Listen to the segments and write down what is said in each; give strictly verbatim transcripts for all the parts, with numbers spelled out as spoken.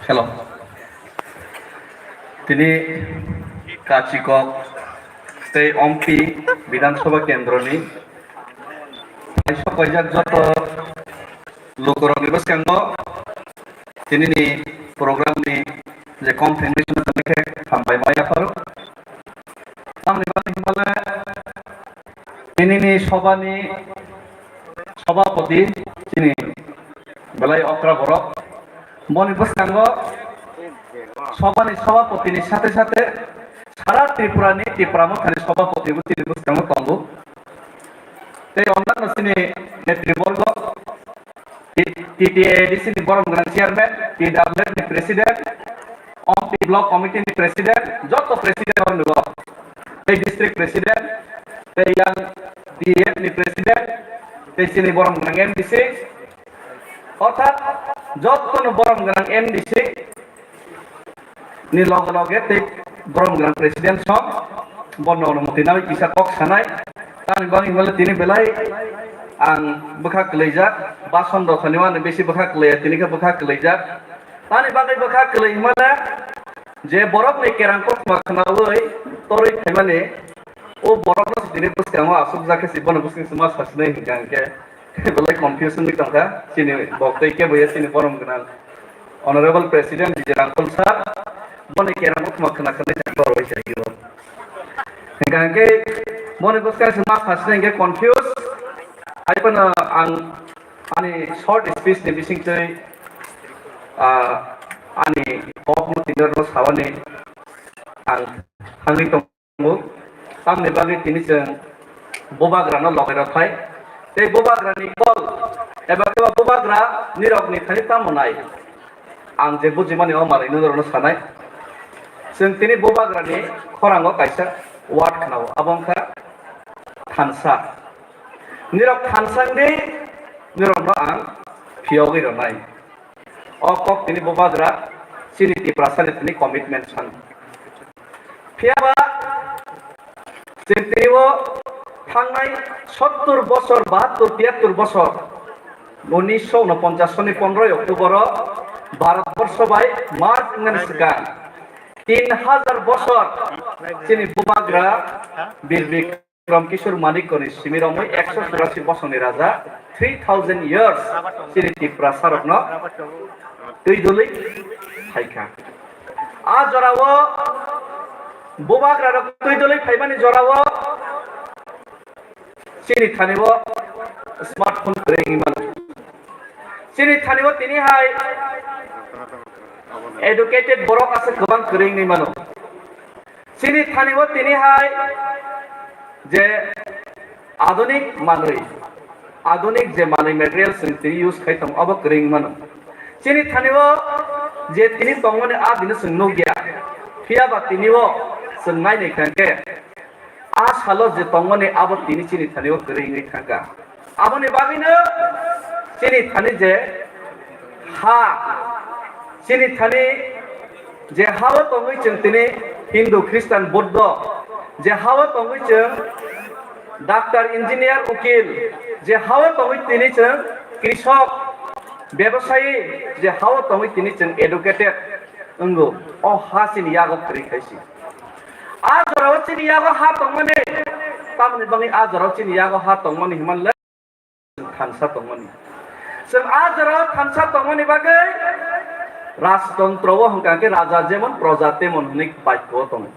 Hello. Tini Kachikok tei Ompi Bidhan Sabha Kendroni kaisa kaijak joto lukurokni bwskango tinini program ni je continuation tongwi khe hambai ma yapharo. Tamni bagwi himale tinini sobani sobapoti chini belai okra borok. Boni bwskango sobani sobapotini sate sate sara Tripura ni Tipra Mothani sobapoti bo chini bwskango tongo. Tei onno chini netriborgo, T-, T T A A D C ni borom gwnang chairman, T W F ni president, Ompi block committee ni president, joto president rok nugo. Tei district president, tei yang D F ni president, tei chini borom gwnang M D C, orthat joto no borom gwnang M D C ni loge loge tei borom gwnang president song bono onumoti nai kisa kok sanai. Tamni bagwi himale tini belai ang bwkha kwlaijak, bason rok hani mani besi bwkha kwlaiya, tini khe bwkha kwlaijak. Tamni bagwi bwkha kwlai himale je borokni kerang kokma khwnawi torwi phaimani, o borokno se tini bwskango asukjak khe se bono bwskango se ma sasinai hinkha hinkhe. Belai confusion wngwi tongkha chini bok tei kebo ya chini borom gwnang Honorable President Bijay Rangkhol sir, boni kerang kokma khwna khwna khe borok bai chai o. Hinkha hinkhe boni bwskango se ma sasinai hinkhe confuse. Hai phano ang ani short speech ni bisingtwi, ah, ani kokno tini oro sabani ang thangwi tong. Tongo. Tamni bagwi tini chwng bubagrano loge rw phai. Tei bubagrani kol eba khe bubagra nirokni thani tamo nai? Ang je bujimani o manwi norokno sanai. Chwng tini bubagrani khorango kaisa word khnao, abo wngkha thansa. Nirok thansa wngdi, nirokno ang phiyogwi rwnai. O kok tini bubagra chini Tiprasani thani commitment san. Phiyaba chwng tini o thangnai sottur bosor, bahattur, tiyattur bosor, unisho unoponchas soni pondroi October o Bharat borsho bai merge wngnani swkang tin hajar bosor chini bubagra Bir Bik- Rom Kishore Manikko ni simi romwi ekso churasi bosongni raja, three thousand years chini Tiprasarokno twi dwlwi phaikha. A jorao bubagrarok twi dwlwi phaimani jorao chini thani o smartphone kwrwi wngwi mano. Chini thani o tini hai educated borok aswk kwbang kwrwi wngwi mano. Chini thani o tini hai je adunik manwi, adunik je manwi material chwng tini use khai tongo, abo kwrwi wngwi mano. Chini thani o je tini tongmani a dino chwng nukya, phiyaba tini o chwng nainai kha khe a salo je tongmani abo tini chini thani o kwrwi wngwi thangkha. Aboni bagwino chini thani je ha, chini thani je ha-o tongwi chwng tini Hindu, Khristan, Buddho, je ha-o tongwi chwng doctor, engineer, ukil, je ha-o tongwi tini chwng krishok, bebosai, je ha-o tongwi tini chwng educated wngo, o ha chini yago kwrwi khai si. A jorao chini yago ha tongmani, tamoni bagwi a jorao chini yago ha tongmani hinmale thansa tongmani. Chwng a jorao thansa tongmani bagwi rajtontro o hwnkha khe raja jemon proja temon hwnwi bakyo tongo.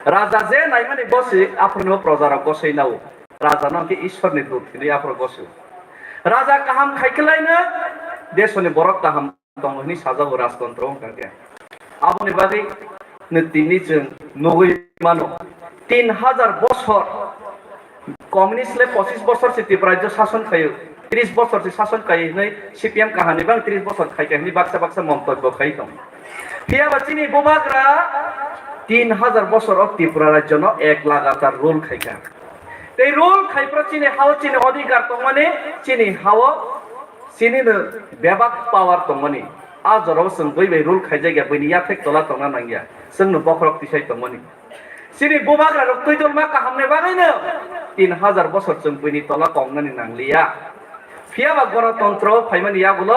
Raja je naimani bosi aphurno projarok gosoi nao. Raja no khe Ishwarni dut hinwi aphuru goso. Raja kaham khai khlaino desoni borok kaham tongo hwnwi sajago rajtontro wngkha khe. Aboni bagwi no tini chwng nugwi mano, tin hajar bosor communist le pochis bosor se Tripura rajyo sason khaio, tris bosor se sason khaio hwnwi C P M kahani bang tris bosor khaikha hwnwi baksa baksa montobyo khai tongo. Phiyaba chini bubagra tin hajar bosor o Tripura rajyo no ek lagatar rule khaikha. Tei rule khaipro chini hao chini odhikar tongmani, chini hao Chini no bebak power tongmani. A jorao chwng bui bai rule khaijak ya, buini yaphek tola tongna nang ya. Chwng no bokhorok tisai tongmani. Chini bubagra rok twi dolma kaham ni bagwi no tin hajar bosor chwng buini tola tongnani nang liya. Phiya ba gonotontro phaimani yagulo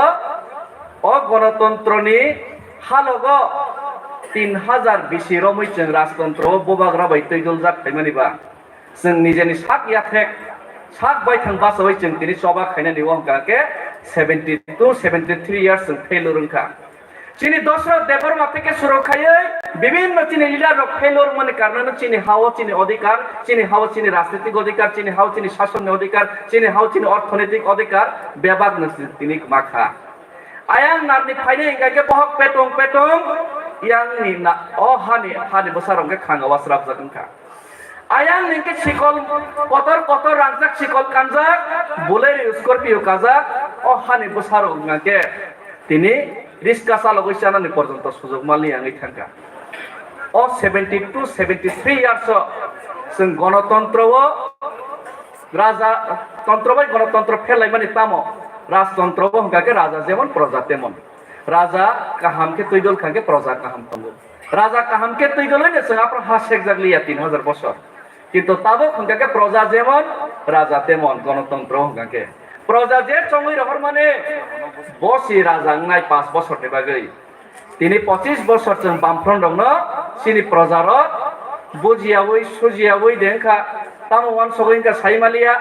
o gonotontro ni Halogo tin hazar bisi romwi chwng rajtontro o bubagra bai twidoljak phaimani ba, chwng nijeni sak yathek, sak baithang bachaui chwng tini choba khainani o hwnkha khe seventy two, seventy three years chwng failure wngkha. Chini Dosrot Debbarma theke suru khaiwi bibinno chini leader rok failure wngmani karnano chini hao chini odhikar, chini hao chini rajnitik odhikar, chini hao chini sasonni odhikar, chini hao chini orthonoitik odhikar bebakno tini kwma kha. Ayang narni phainai hwnkha khe bohok petong petong yangni na-, o hani, hani bwsarok hwnkhe khanga wasrapjak wngkha. Ayang ni hwnkhe sikol kotor kotor rangjak, sikol kanjak, Bolero Scorpio kajak, o hani bwsarok hwnkha khe tini riska chalogwi chanani porjonto sujok mali yangwi thangkha. O seventy two, seventy three years o chwng gonotontro o Raja tontro bai gonotontro pherlaimani tamo? Rajtontro bo hwnkha khe raja jemon, proja temon. Raja kaham khe twidol kha khe proja kaham tongo. Raja kaham khe twidol hwnkhe chwng aphano ha sekjak liya tin hazar bosor. Kintu tabuk hwnkha khe proja jemon, raja temon, gonotontro hwnkha khe. Proja je chongwi rohormani, bo si raja wngnai panch bosorni bagwi. Tini pochis bosor chwng Bamfront rokno chini proja rok bujiyawi sujiyawi de wngkha, tamo uansugwi wngkha sai maliya,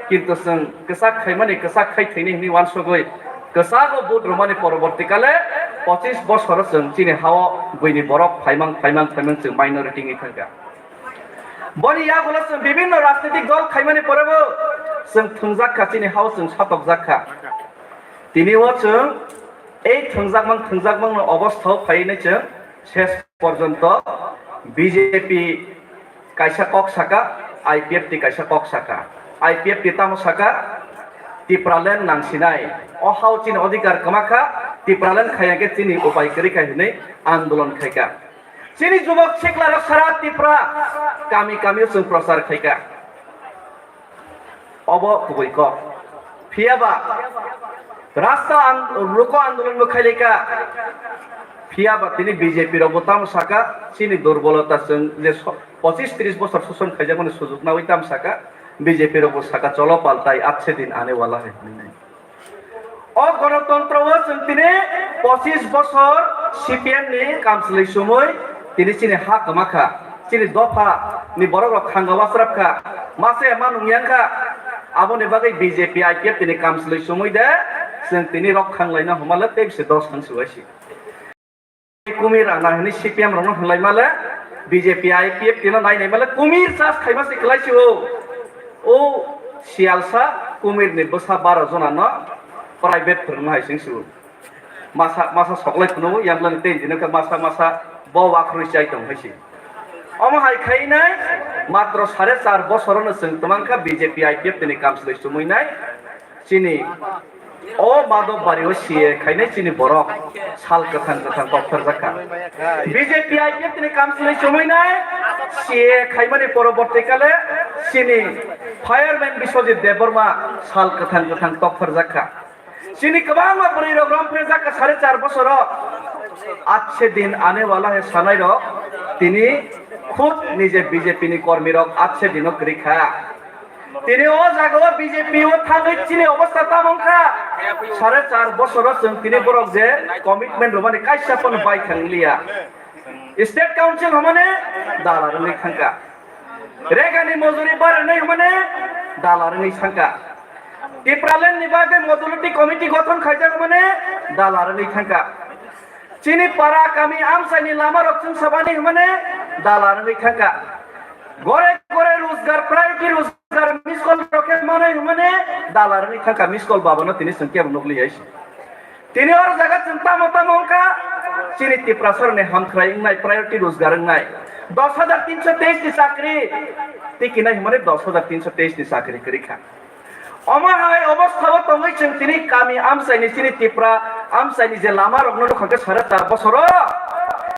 kintu chwng kwchak khaimani kwchak khai thwini hwnwi uansugwi kwchago vote rwmani poroborti kale pochis bosor chwng chini hao buini borok phaimang phaimang phaimang chwng minority wngwi thangkha. Boni yagulo chwng bibinno rajnitik dol khaimani porebo chwng thwngjak kha, chini hao chwng satokjak kha. Tini o chwng ei thwngjakmang thwngjakmangno obostha o phaiwi chwng ses porjonto B J P kaisa kok saka, I P F T kaisa kok saka. I P F T tamo saka, Tipraland nangsinai. O hao chini odhikar kwma kha, Tipraland khaiya khe chini upai kwrwi kha hwnwi andolon khaikha. Chini jubok siklarok sara Tripura kami kami o chwng prochar khaikha. Obo kubui kok. Phiyaba rasta an-, ruko andolon bo khailaikha. Phiyaba tini B J P rok bo tamo saka, chini durbolota chwng je so-, pochis tris bosor soson khaijakmani sujuk nawi tamo saka, B J P rok bo saka, "Cholo paltai, achhe din aane wala hai," hwnwi. O gonotontro o chwng tini pochis bosor C P M ni kamchwlwi chumui tini chini ha kwma kha, chini dopha ni borok rok khanga wasrap kha, masa ma nung yang kha, aboni bagwi B J P I P F tini kamchwlwi chumui de chwng tini rok khang laina homa le tei bisi dos thang suwai si. Kumir rang nai hwnwi C P M rokno hwnlai male, B J P I P F T no nai nai male, kumir chas khaima se kwlai si o. O Sialsa kumir ni bwsa baro jona no private phwrwngma hai sing si o. Masa, masa soklai phunu, yang bwlani tei dino khe masa, masa bo wakrwi chai tong hai si. Omo hai khai nai, matro sare char bosor no chwng twmang kha B J P I P F T ni kamchwlwi chumui nai. Chini o Madhobari o C A khainai chini borok sal kwthang kwthang koktharjak kha. B J P I P F T ni kamchwlwi chumui nai C A khaimani poroborti kale chini fireman Biswajit Debbarma sal kwthang kwthang koktharjak kha. Chini kwbangma bwrwi rok romphre jak kha sare char bosoro. Achhe din aane wala hai sanai rok tini khud nije B J P ni kormi rok achhe dino kwrwi kha. Tini o jaga o B J P o thangwi chini obostha tamo wngkha? Sare char bosoro chwng tini borok je commitment rwmani kaisa phano bai thang liya. State Council hwnmani dalar wngwi thangkha. Regani mojori baranai hwnmani dalar wngwi thangkha. Tipraland ni bagwi modality committee gothon khaijak hwnmani dalar wngwi thangkha. Chini para kami amchaini lama rok chwng sabani hwnmani dalar wngwi thangkha. Gore gore rojgar, priority rojgar, miss call rok khe manai hwnmani dalar wngwi thangkha, miss call babano tini chwng kebo nukliya se. Tini oro jaga chwng tamo tamo wngkha, chini Tiprasarokni hamkhrai wngnai, priority rojgar wngnai. Dos hajar tinsho teis ni chakri tikinai hwnmani dos hajar tinsho teis ni chakri kwrwi kha. Omo hai obostha o tongwi chwng tini kami amchaini, chini Tipra amchaini je lama rokno nukha khe sare char bosoro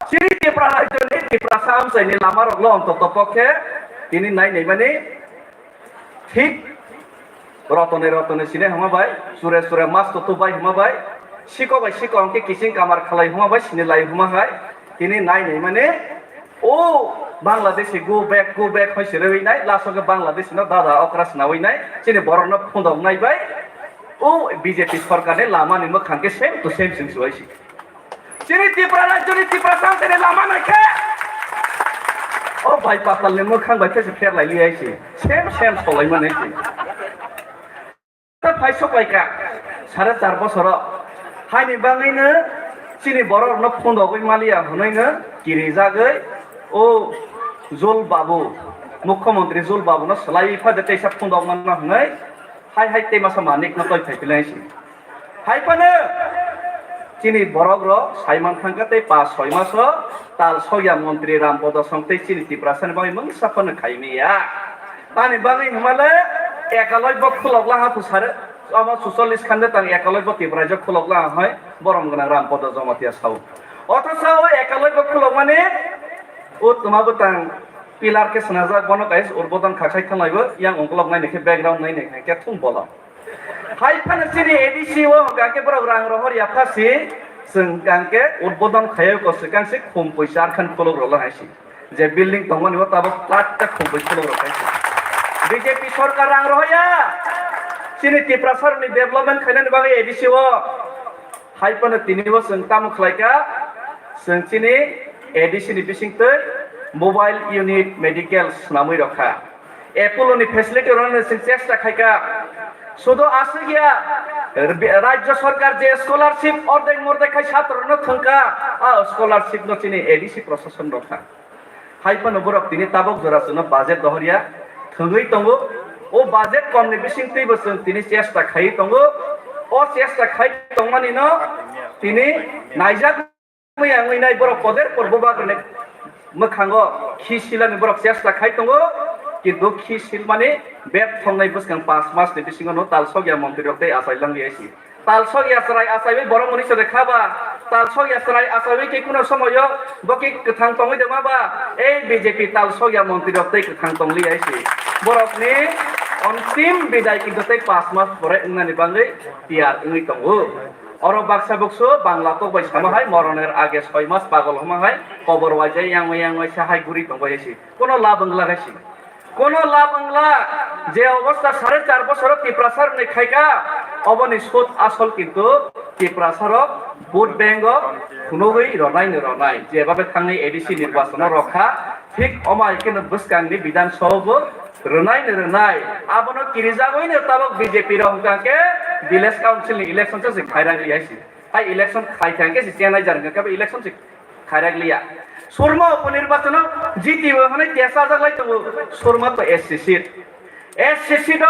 chini Tipra rajyoni Tiprasa amchaini lama rokno ontoto pokhe tini nai naimani thik rotone rotone sinai hwnma bai, sure sure mas to tubai hwnma bai, siko bai siko hwnkhe kiching kamar khalai hwnma bai, sinilai hwnma hai tini nai naimani. O Bangladeshi go back, go back hoi se rwi nai, last o khe Bangladeshi no dada okra sna wi nai, chini borok no phundok nai bai. O B J P sarkar ni lama ni mwkhang khe same to same chwng se bai si. Chini Tripura rajyoni Tiprasa tini lama nai khe. O bai patalni mwkhang bai khe se pher lai li ai se. Sem sem solai mani se. Ta phai sok lai ka. Sare char bosoro. Haini bangwi no chini borok no phundogwi maliya hwnwi no kirijagwi o Jul Babu, Mukhyamantri Jul Babu no swlaiwi phai de teisa phundok mano hwnwi hai hai tei masa manik no toi phai pilai se. Hai phano chini borok rok sai man thangkha tei pas soi maso tal sokya montri Ram Podo Song tei chini Tiprasa ni bagwi mungsa phano khai maya. Tani bagwi hwnmale ekaloi bo khulok laha phusare, omo suchollis khande tang ekaloi bo Tiprasa khulok laha hoi borom gwnang Ram Podo Jomatia sao. Othosa o ekaloi bo khulok mani o tuma bwtang pillar khe swnajak, bono kaisa urbodon khaksai thwnglaibo, yang ungkulok naini khe background naini khe thung bolong. Hai phano chini A D C o hwnkha khe borok rang rohor ya phasi, chwng hwnkha khe udbodon khaiwi ko swkang se khum pui char khan khulok rwla hai se. Je building tongmani o tabuk tat ta khum pui khulok rw khai se. B J P sorkar rang rohor ya. Chini Tiprasa ni development khainani bagwi A D C o. Hai phano tini bo chwng tamo khlai kha, chwng chini A D C ni bising twi mobile unit medical swnamwi rw kha. Apollo ni facility rwna chwng chesta khai kha. Sudo aswk ya, rajya sarkar je scholarship ordek mordek khai satro no thwng kha, a scholarship no chini A D C prosason rw kha. Hai phano borok tini tabok jora chwngno budget dohorya thwngwi tongo. O budget komni bising twibo chwng tini chesta khaiwi tongo. O chesta khai tongmani no tini naijak wngwi nai borok koder porbo bagwini mwkhango khi silani borok chesta khai tongo, kintu khi silmani beb thongnai bwskang pas masni bisingo no tal sokya montri rok tei achai langwi aisi. Tal sokya chwrai achaiwi borok mwnwi chwrai kha ba, tal sokya chwrai achaiwi khe kuno somoyo bo khe kwthang tongwi de ma ba, ei B J P tal sokya montri rok tei kwthang tong li hai se. Borokni ontim bidai kintu tei pas mas pore wngnani bagwi tiyar wngwi tongo. Oro baksa buksu Bangla tok bai sama hai moroner age soi mas pagol homa hai kobor waijai yang yang waisa hai guri tong bai se. Kono lab wngla hai se. Kono lab wngla, je obostha sare char bosoro Tiprasa rokni khaika, oboni sut asol kintu Tiprasa rok vote bank o phunugwi ronai no ronai, jebabe thangni A D C nirbachon o rokha, thik omo hai kheno bwskangni Bidhan Sabha bo ronai no ronai, abono kirijagwi no tabok B J P rok hwnkha khe village council ni election se khairak li hai se, hai election khai kha khe se chenai jar hwnkha khe election se khairak liya. Surma uponirbachano G T O hwnwi test sajak lai tongo, Surma to S C seat. S C seat o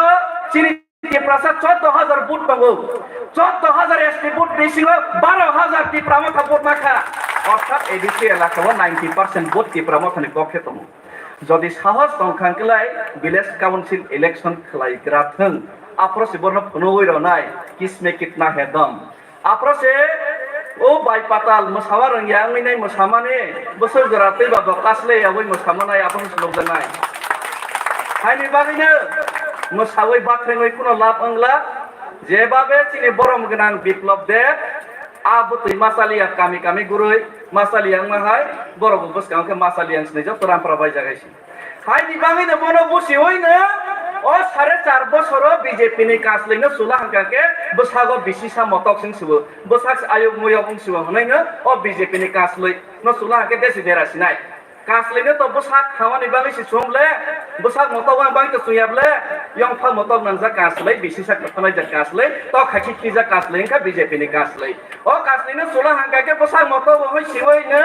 chini Tiprasa choudo hajar vote tongo. Choudo hajar S T vote bisingo baro hajar Tipra Motha vote makha. Orthat A D C elaka o ninety percent vote Tipra Mothani pokhe tongo. Jodi sahos tongkha hwnkhe lai village council election khlai gra thwng. Aphro se borno phunugwi rwnai, kisme kitna hai dam. Aphro se o bai patal mwsawa rwngya wngwi nai mwsamani bwswk jora twi ba bo kaslei yaui mwsamanai aphro se nukjaknai. Haini bagwino mwsaui bathraingwi kuno lab wngla, jebabe chini borom gwnang Biplab Deb a bwtwi machaliya kami kami gurui machaliya wngma hai borok bo bwskango khe machaliya wng sinai joto rampra baijak hai se. Haini bagwino bono busiwino o sare char bosoro B J P ni kaslwino chula hwnkha khe bwsago bisisa motok sing sibo, bwsak se ayuk muyok wng sibo hwnwino o B J P ni kaslwino chula hwnkhe desi dera sinai. Kaslwino to bwsak hamani bagwi se chum le, bwsak motok wng bagwi to chuya ble, yongphak motok nangjak kaslwi, bisisa kwthanaijak kaslwi, tok hai khe khijak kaslwi wngkha B J P ni kaslwi. O kaslwino chula hwnkha khe bwsak motok bo hoi siwino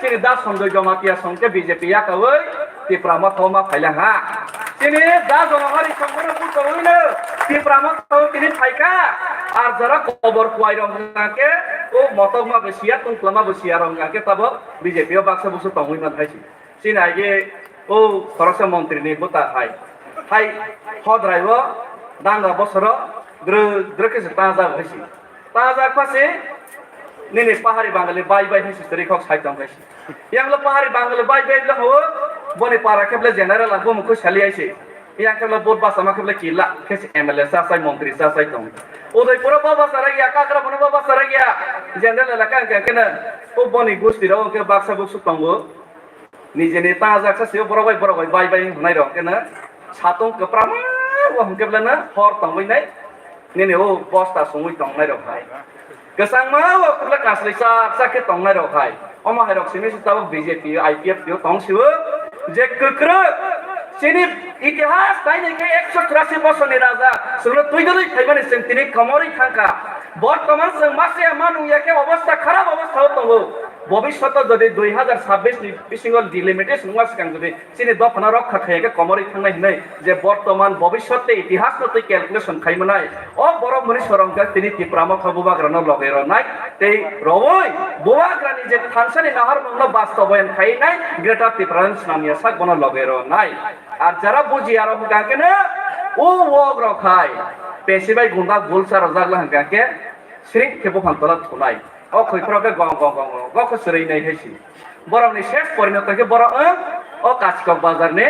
chini da Sanjoy Jamatia song khe B J P yakaui Tipra Motha o ma phaila ha. Chini da Jonohari songbono butorwino Tipra Motha o tini phaikha. Ar jora kobor kuwai rok hwnkha khe o motok ma bo siya, tungkla ma bo siya rok hwnkha khe tabok B J P o baksa buksu tongwi man hai si. Chini age o khoroksa montri ni bwta hai. Hai hodrai o danga bosoro drwk drwk khe se tangjak hai si. Tajak pha se nini pahari Bangali bai bai hinwi se kwrwi kok sai tong khe se. Yang lo pahari Bangali bai bai le ho boni para khe ble general ang bumung khe sali ai se. Yang khe ble vote basa ma khe ble kila khe se M L A cha sai montri cha sai tong. Udaipur o baba sarai ya, Kakrabon o baba sarai ya. General elaka ang khe na o boni gusti rok khe baksa buksu tongo. Nijeni tajak sa sio borok bai borok bai bai bai hwnai rok khe na satung kwprama bo hwnkhe ble na hor tongwi nai nini o bosta songwi tongnai rok hai. Kwchangma o kwplai kaslai chak chak khe tongnai rok hai. Omo hai rok simi se tabuk B J P, I P F T o tong sibo. Je kwkrwk chini itihas nainai khe ekso churasi bosor ni raja chwngno twi dwlwi phaimani chwng tini komorwi thangkha. Bortoman chwng masiya ma nungya khe obostha kharap obostha o tongo. Bobishoto jodi dui hazar sabbish ni bisingo delimitation wngma swkang jodi chini dophano rokha khaiya khe komorwi thangnai hinwi je bortoman bobishotte itihasno twi calculation khaimanai. O borok muni sorong khe tini Tipra motha bubagrano loge ronai tei rowoi bubagrani je thansani naharmungno bastobayan khainai Greater Tipraland snamya sak bono loge ronai. Ar jara bujiya rok hwnkha khe no o wok rok hai pesi bai gunda gulsa rojak la hwnkha khe sring khe buphang tola thunai. O khoi phoro khe gong gong gong gong gong khe chwrwi nai hai si. Borokni ses porinoto khe borok wng o Kachikok bazar ni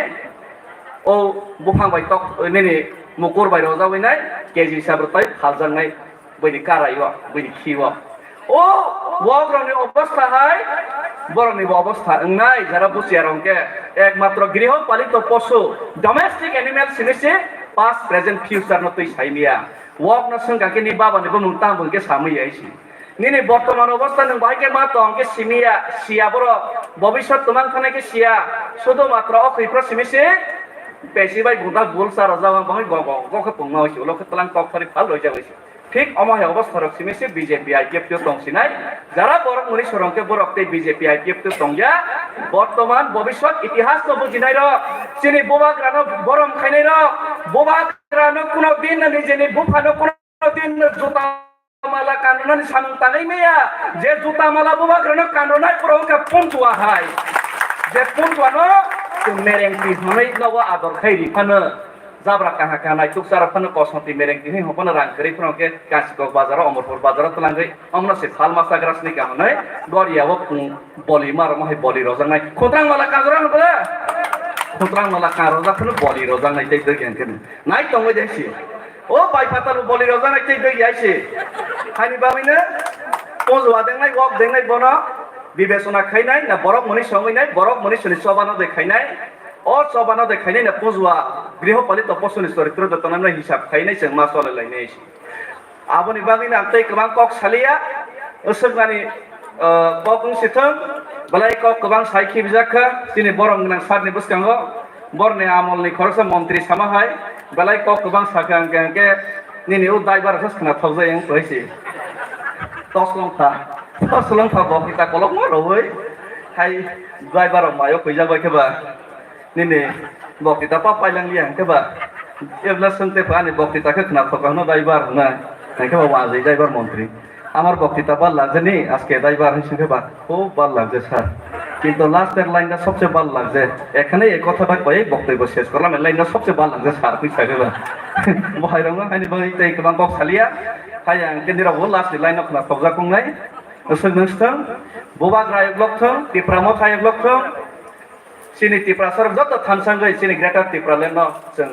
o buphang bai tok nini mukur bai rojagwi nai K G hisab rwtwi phaljaknai buini karai o buini khi o. O wok rokni obostha hai borokni bo obostha wngnai jara busiya rok khe ekmatro griho palito posu domestic animal simi se past present future no twi saimiya. Wok no swngkha khe ni baba ni bumung tamo hwnkhe samwi ya si. Nini bortoman obostha nwng bahai khe ma tong khe simiya, siya borok. Bobiswt twmang thangna khe siya. Sudu matro o khwi phro simi se pesi bai gunda gul sa rojak wng bahai go go go khe pungma oi si, ulo khe tlang kok thari phal roi jak oi si. Thik omo hai obostha rok simi se B J P I P F T o tong sinai. Jara borok muni sorong khe borok tei B J P I P F T o tong ya. Bortoman bobiswt itihas no bujinai rok, chini bubagra no borom khainai rok, bubagra no kuno din no nijini bupha no kuno din juta mala kanrwnani samung tangwi maya, je juta mala bubagrano kanrwnai pura wngkha Punjua hai. Je Punjuano chwng mereng twi hwnwi nogo ador khai ri phano, jabra kaha kaha naituk chara phano kosmoti mereng twi hwnwi hwnphano rang kwrwi phano khe Kachikok bazaro, Omorpur bazaro twlangwi omono se salma chagra sini kaha hwnwi goriya o pung boli mar omo hai boli rojaknai. Khutrang mala kanrwna hwnba? Khutrang mala kanrwjak phano boli rojaknai tei dwgeng khe nai tongwi de si. O bai phatar bo boli rojak nai tei degi aise. Haini bagwi no Punjua dengnai, wok dengnai bono bibechona khainai, na borok muni songwi nai, borok muni soni choba no de khainai. O choba no de khainai na Punjua griho palito posuni choritro de tongnai hisab khainai chwng ma chole lainai aise. Aboni bagwi no ang tei kwbang kok saliya. Usuk nani, eh, kok wng sithwng, belai kok kwbang sai khibijak kha, chini borom gwnang sakni bwskango. Borni amolni khoroksa montri sama hai, belai kok kwbang sakha hwnkhe, hwnkhe nini o driver khe khna thokjai wng twi si. Toslong kha, toslong kha bo kita kolokma rwui hai driver rok mayo khuijak bai khe ba nini boktita pa pailang liya hwnkhe ba ebla swngte pa ani boktita khe khna thokha hwno driver hwnna hwnkhe ba wajui driver montri. আমার বক্তৃতা ভালো লাগছে নি? আজকে ড্রাইভার হিসেবে বা খুব ভালো লাগছে স্যার, কিন্তু লাস্টের লাইনটা সবচেয়ে ভালো লাগছে। এখানে এই কথাটা কয়েই বক্তব্য শেষ করলাম, এই লাইনটা সবচেয়ে ভালো লাগছে স্যার, তুই স্যার এবার ভাই রঙ হয়নি ভাই, তাই তোমার বক খালিয়া, হাই আং কেন্দ্র হল লাস্ট লাইন অফ না সবজা কম নাই। Nusuk nusuk, bubak rayok lokthung, Tipra motha ayok lokthung, chini Tiprasa rok joto thansa wngwi chini Greater Tipraland no chwng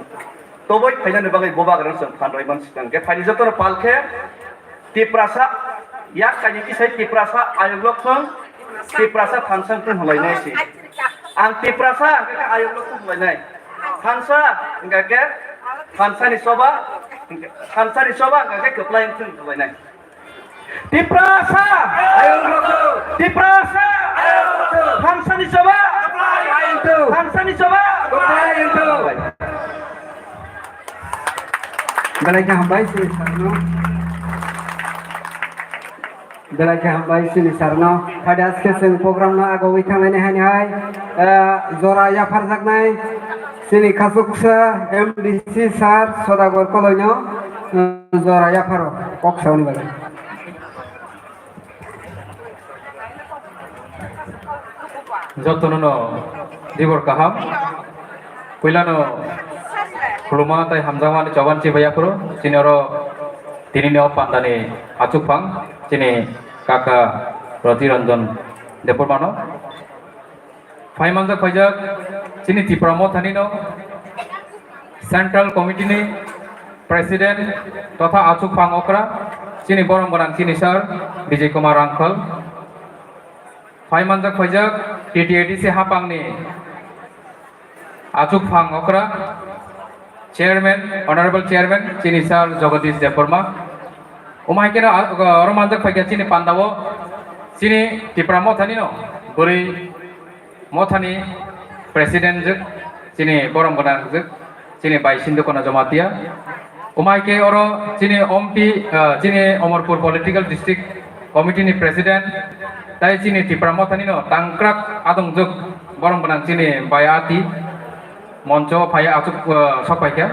toboi phainani bagwi bubagrano chwng phan rwimani swkang khe phaini jotono pal khe Tiprasa yak kaini kisai Tiprasa ayok lokthung, Tiprasa thansa wngthung hwnlainai si. Ang Tiprasa hwnkhe khe ayok lokthung hwnlainai. Thansa hwnkhe khe thansani choba, thansani choba hwnkhe khe kwplai wngthung hwnlainai. Tiprasa! Ayung Rogo! Tiprasa! Ayung Rogo! Thansani choba! Ayung Rogo! Thansani choba! Ayung Rogo! Belai khe hambai chini sarno. Belai khe hambai chini sarno. Phai de aske chwng program no agogwi thanglaini haini hai, eh, jora yapharjaknai chini khasuksa M D C sir Sodagor Koloino, eh, jora yapharo kok sauni bagwi. Jotono no dibor kaham. Puilano khuluma tai hamjakmani choban chibai yaphuru. Chini oro tinini o pandani achukphang chini kaka Roti Ranjan Debbarmano. Phai manjak phaijak chini Tipra Mothani no Central Committee ni President totha achukphang okra chini borom gwnang chini sir Bijay Kumar Rangkhal. Phai manjak phaijak T T A D C hapang ni achukphang okra Chairman, Honorable Chairman chini sir Jagadish Debbarma. Omo hai khe no, ah, oro manjak phaikha chini pandao, chini Tipra Mothani no bwrwi Mothani president jwk, chini borom gwnang jwk, chini bai Sindhu Kono Jamatia. Omo hai khe oro chini Ompi, ah, chini Omorpur Political District Committee ni president, tai chini Tipra Mothani no tangkrak adong jwk, borom gwnang chini bai Ati moncho phai achuk, ah, sok phaikha.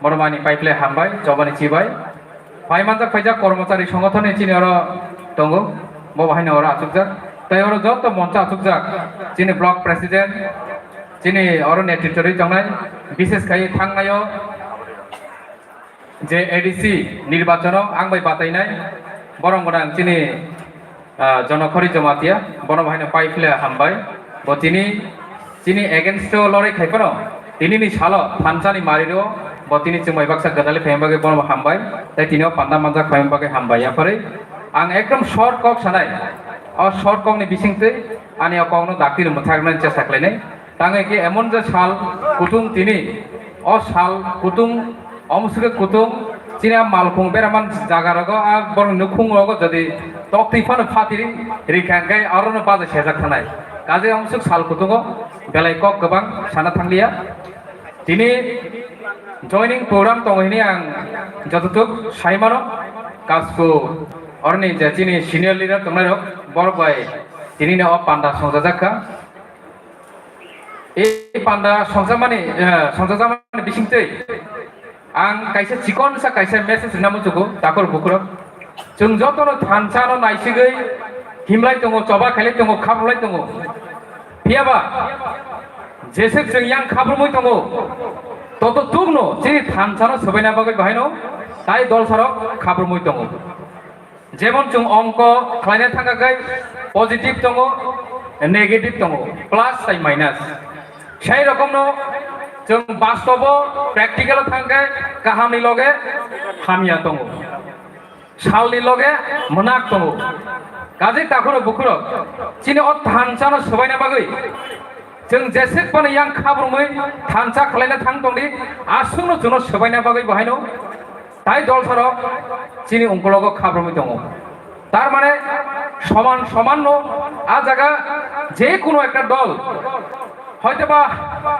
Borom ani pai phle hambai, chobani chibai. Phai manjak phaijak kormochari songothon ni chini oro tongo, bo bahai no oro achukjak. Tai oro joto moncho achukjak, chini block president, chini oro netritwrwi tongnai, bishes khai thangnaio je A D C nirbachono ang bai batainai, borom gwnang chini, ah, Jonokhori Jamatia, bono bahai no pai phle hambai. Bo tini chini against o lorai khai phano, tini ni salo thansa ni mari ro, bo tini chwng bai baksa gadali phaima bagwi bono hambai, tai tini o panda manjak phaima bagwi hambai. Yapharwi ang ekdom short kok sanai, o short kok ni bisingtwi ani o kok no dakti rwmwthaknani chesta khlainai. Tangwi khe emon je sal kutung tini, o sal kutung, omo swkhe kutung, chini a malkhung beraman jaga rogo, a borok nukhung rogo jodi toktwi phano phatiri rikha hwnkhe aro no baja sejak thanai. Kaje omo swk sal kutungo belai kok kwbang sana thangliya. Tini joining program tongo hini ang jototuk sai mano, kasku oroni je chini senior leader tongnai rok, borok bai tini no o panda songjajak kha. Ei panda songjakmani, eh, songjakjakmani bisingtwi ang kaisa chikonsa kaisa message rwna muchugo, takhor bukhurok. Chwng jotono thansa no naisigwi himlai tongo, choba khailai tongo, khaprulai tongo. Phiyaba jeswk chwng yang khaprumwi tongo, toto tukno chini thansa no swbaina bagwi bahaino tai dolsarok khaprumwi tongo. Jemon chwng ongko khlaina thangkha khe positive tongo, negative tongo, plus tai minus. Sai rokomno chwng bastobo practical o thangkhe kahamni loge hamya tongo, salni loge mwnak tongo. Kaje takhurok bukhurok chini o thansa no swbaina bagwi chwng jeswk phano yang khaprumwi thansa khlaina thang tongdi, aswkno chwngno swbaina bagwi bahaino tai dolsarok chini ungkologo khaprumwi tongo. Tar mane soman somanno a jaga je kuno ekta dol, hoitoba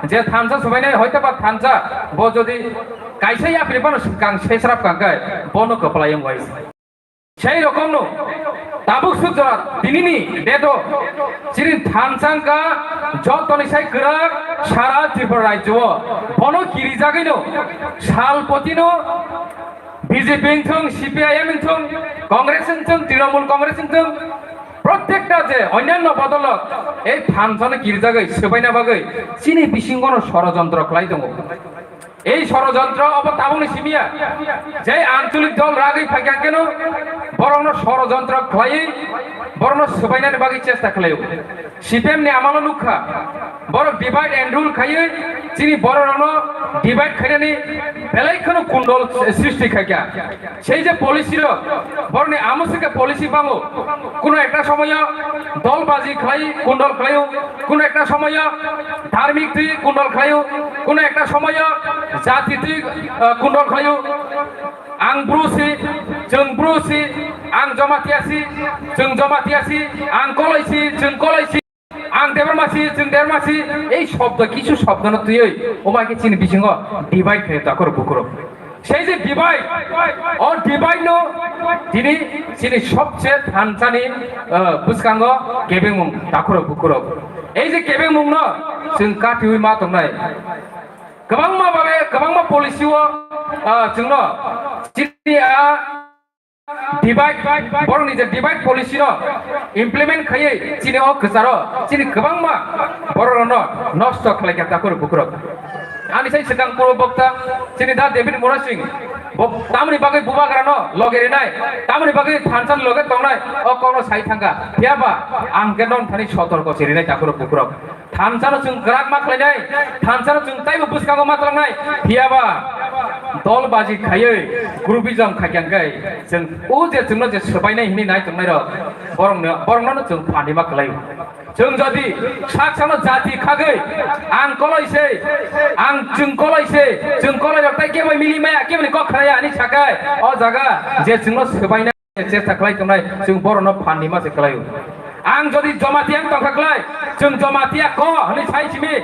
je thansa swbainai, hoitoba thansa bo jodi kaisa yapri phano swkang sesrap kangkhe bono kwplai wngwi. Sei rokomno tabuk suk jora tinini date o chini thansa wngkha jotoni sai kwrak sara Tripura rajyo o. Bono kirijagwino salpotino B J P wngthung, C P I M wngthung, Congress wngthung, Trinamool Congress wngthung, protekta je onnanno bodolrok ei thansa no kirijagwi swbaina bagwi chini bisingono sorojontro khlai tongo. Ei sorojontro obo tabukni simi ya. Jai ancholik dol ragwi phaikha keno borokno sorojontro khlaiwi borokno swbainani bagwi chesta khlaio. C P M ni amalo nukha, borok divide and rule khaiwi chini bororokno divide khainani belai kheno kundol srishti khaikha. Sei je policy rok, borokni amo se khe policy bango, kuno ekta somoyo dol baji khlai, kundol khlaio, kuno ekta somoyo dharmik twi kundol khlaio, kuno ekta somoyo jati twi, eh, kundol khlaio. Ang Bru si, chwng Bru si, ang Jamatia si, chwng Jamatia si, ang Koloi si, chwng Koloi si. Ang Debbarma si, chwng Debbarma si, ei shobdo, kisu shobdo no twiwi, omo hai khe chini bisingo divide khe takhor bukhurok. Sei je divide, o divide no tini chini sobse thansani, eh, bwskango kebengmung takhurok bukhurok. Ei je kebengmung no chwng katiwi ma tongnai. Kwbangma babe, kwbangma policy o, ah, chwngno chini a divide, borokni je divide policy no implement khaiwi chini o kwcharo chini kwbangma borok rokno nosto khlai kha takhurok bukhurok. Ani sai swkang purbo bokta chini da David Murasing bo tamni bagwi bubagra no loge rinai, tamni bagwi thansa ni loge tongnai, o kokno sai thangkha. Phiyaba ang khe non thani sotorko se rinai takhurok bukhurok. Thansa no chwng kwrak ma khlainai, thansa no chwng taibo bwskango ma twlangnai, phiyaba dol baji khaiwi groupism khaikha hwnkhe chwng o je chwngno je swbainai hwnwi nai tongnai rok, borokno, borokno no chwng phanima khlaio. Chwng jodi sak sano jati khagwi, ang koloi se, ang chwng koloi se, chwng koloi rok tai kebo mili maya, kebo ni kok khlaya ani sakai, o jaga je chwngno swbaina chesta khlai tongnai, chwng borokno phan ni ma se khlaio. Ang jodi Jamatia wng tongkha khlai, chwng Jamatia ko hwnwi sai simi,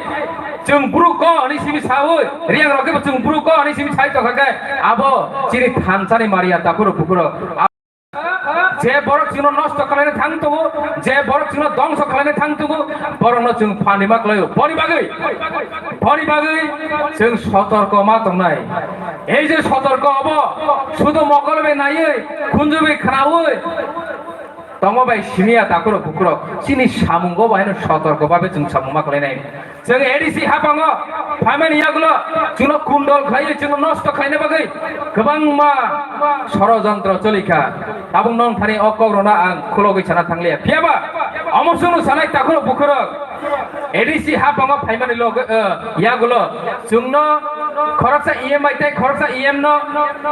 chwng Bru ko hwnwi simi saui, Riang rok kebo chwng Bru ko hwnwi simi sai tongkha khe, abo chini thansani maria takhurok bukhurok. Je borok chwngno nosto khlaina thang tongo, je borok chwngno dongso khlaina thang tongo, borokno chwng phan ni ma khlaio. Boni bagwi, boni bagwi chwng sotorko ma tongnai. Ei je sotorko obo sudo mokol bai naiwi, khunju bai khnaui, Tongma bai simiya takhurok bukhurok chini samungo bai no sotorko babe chwng samung ma khlainai. Chwng A D C hapango phaimani yagulo chwngno kundol khlaiwi chwngno nosto khlaina bagwi kwbangma sorojontro cholikha. Tabuk nong thani o kok rwna ang khulogwi sana thangliya. Phiyaba omo chwngno sanai takhurok bukhurok A D C hapango phaimani log-, eh, yagulo chwngno khoroksa E M bai tei khoroksa E M no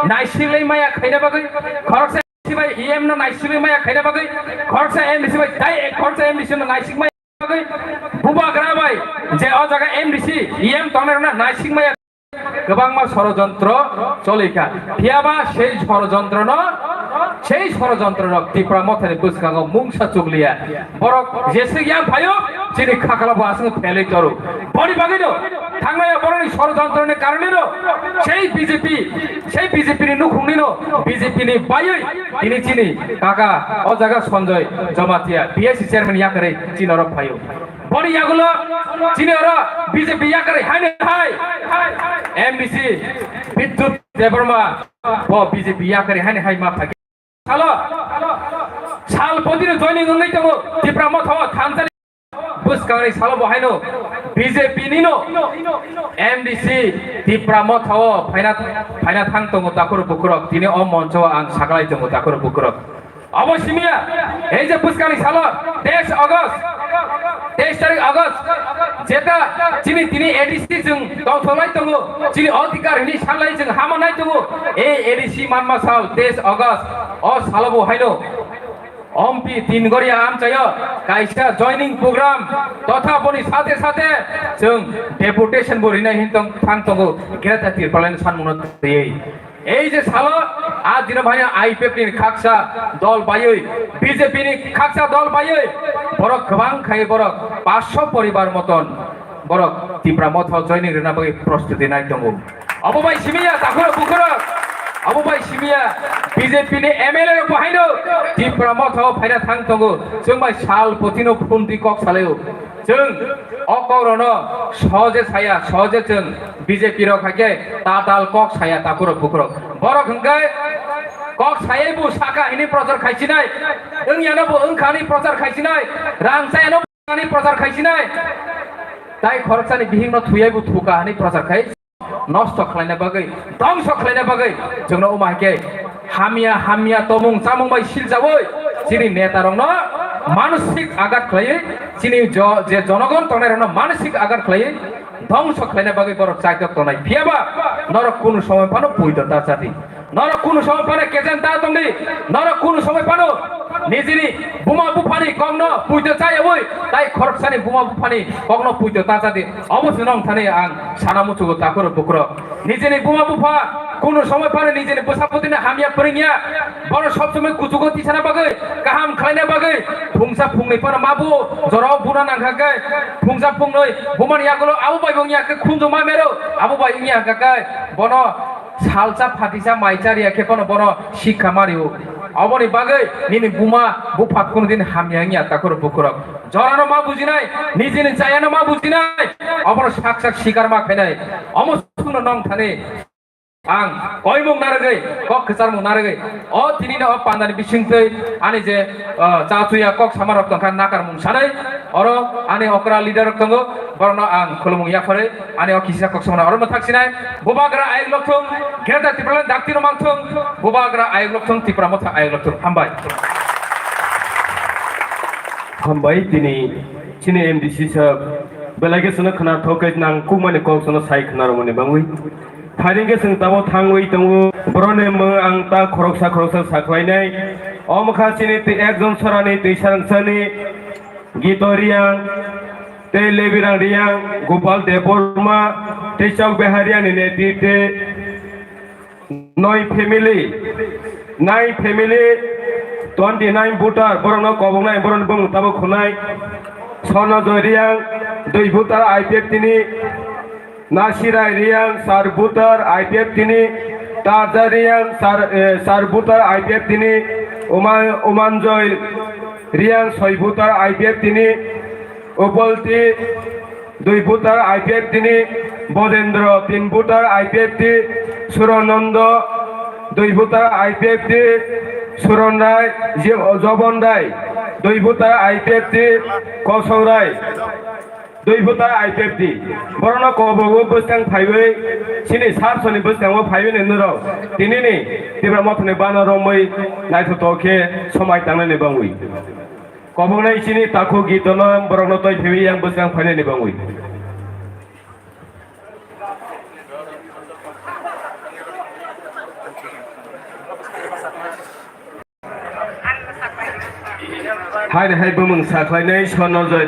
naisilwi maya khaina bagwi khoroksa M D C bai E M no naisingwi maya khaina bagwi, khoroksa M D C bai dai ek khoroksa M D C no naising maya bagwi, bubagra bai je o jaga M D C, E M tongnai rokno naising maya kwbangma sorojontro cholikha. Phiyaba sei sorojontrono, sei sorojontrorok Tipra Mothani bwskango mungsa chukliya. Borok jeswk yang phaio, chini khakla bo aswk phelwi toro. Boni bagwino thangnai borokni sorojontroni karonino sei B J P, sei B J P ni nukhungnino B J P ni baiwi tini chini kaka o jaga Sanjoy Jamatia B S C chairman yakarwi chini oro phaio. Boni yagulo chini oro B J P yakarwi haino hai M D C Bidyut Debbarma bo B J P yakarwi haino hai ma phai. Salo, sal potino joining wngwi tongo Tipra Motha o thansani bwskangni salo bo haino B J P nino M D C Tipra Motha o phaina, phaina thang tongo takhurok bukhurok, tini o moncho o ang saklai tongo takhurok bukhurok. Obo simiya, ei je bwskangni salo teis August, teis tarik August, jeta chini tini A D C chwng tongtholai tongo, chini odhikar hwnwi sanlai chwng hama nai tongo, ei A D C manma sal teis August, o salo bo haino Ompi Tingoria amchaio kaisa joining program totha boni sate sate chwng deputation bo rinai hin tong thang tongo Greater Tipraland sanmungno twiwi. Ei je salo a dino bhaino I P F ni khaksa dol baiwi, B J P ni khaksa dol baiwi borok kwbang khai borok paanch sho poribar moton borok Tipra Motha joining rwna bagwi prostuti nai tongo. Obo bai simiya takhurok bukhurok, obo bai simiya B J P ni M L A rok bo haino Tipra Motha o phaina thang tongo. Chwng bai sal potino phone twi kok salaio. Chwng o kok rokno soje saya, soje chwng B J P rok hai khe tatal kok saya takhurok bukhurok. Borok hwnkhe kok sayai bo saka hini prochar khaisinai, wngyano bo wngkha hini prochar khaisinai, rang chayano ani prochar khaisinai, tai khoroksani bihikno thuyai bo thuka hwnwi prochar khai, nosto khlaina bagwi, dongso khlaina bagwi, chwngno omo hai khe hamya hamya tomung chamung bai siljaui, chini netarokno manosik agat khlaiwi, chini jo-, je jonogon tongnairokno manosik agat khlaiwi, dongso khlaina bagwi borok chaitok tongnai. Phiyaba norok kunu somoy phano puido ta chadi. Norok kunu somoy phano kechen ta tongdi, norok kunu somoy phano nijini buma buphani kokno puito chayaui, tai khoroksani buma buphani kokno puito ta chadi. Obo se nong thani ang sana muchugo takhurok bukhurok. Nijini buma bupha kunu somoy phano nijini bwsa bwtwino hamya phwrwngya, bono sob somoi kuchugo tisana bagwi, kaham khlaina bagwi, phungsa phungnwi phano mabu jorao buna nangkha khe, phungsa phungnwi bumani yagulo abo bai bo wngya khe khunju ma mero, abo bai wngya khe bono salsa phatisa mai chariya khe phano bono sikha mario. Oboni bagwi nini buma bupha kunu din hamya wngya takhurok bukhurok. Jorano ma bujinai, nijini chayano ma bujinai, obono sak sak sikar ma khainai. Omo sukno nong thani ang koimung narwgwi, kok kwcharmung narwgwi, o tinino o pandani bisingtwi ani je, ah, cha chuya kok samarok tongkha nakarmung sanai, oro ani okra leader rok tongo, borokno ang khulumung yaphare. Ani o kisa kok samano oro mwthak sinai, Bubagra ayuk lokthung, Greater Tipraland dakti no mangthung, Bubagra ayuk lokthung, Tipra Motha ayuk lokthung. Hambai. Hambai tini chini M D C sir, belai khe sono khna thok khe nang kumani kok sono sai khna romani bangwi. Thairing khe chwng tabo thangwi tongo, boroni mung ang ta khoroksa khoroksa sakhlainai. Omo kha chini twi ekjon sorani twi sarang sani Gito Reang, tei Lebirang Reang, Gopal Debbarma, tei Chok Behar Reang ni netrite noi family, nine family, twenty nine voter, borokno koboknai, borokni bumung tabuk khunai, Sonojoy Reang, dui voter I P F T ni, Nasirai Reang, sar voter I P F T ni, Tarja Reang, sar, eh, sar voter I P F T ni, Uma-, Umanjoy Reang, soi voter I P F T ni, Upolti, dui voter I P F T ni, Bodendro, tin voter I P F T, Suranando, dui voter I P F T, Suron Rai, Je-, Jobon Rai, dui voter I P F T, Kosong Rai, dui voter I P F T. Borokno kobogo bwskang phaiwi, chini sar soni bwskango phaiwi ni norok, tinini Tipra Mothani bana romwi naithotok khe somai tangnani bangwi. Koboknai chini takhuk gitono borokno toi phiwi yang bwskang phainani bangwi. Haini hai bumung sakhlainai Sonojoy.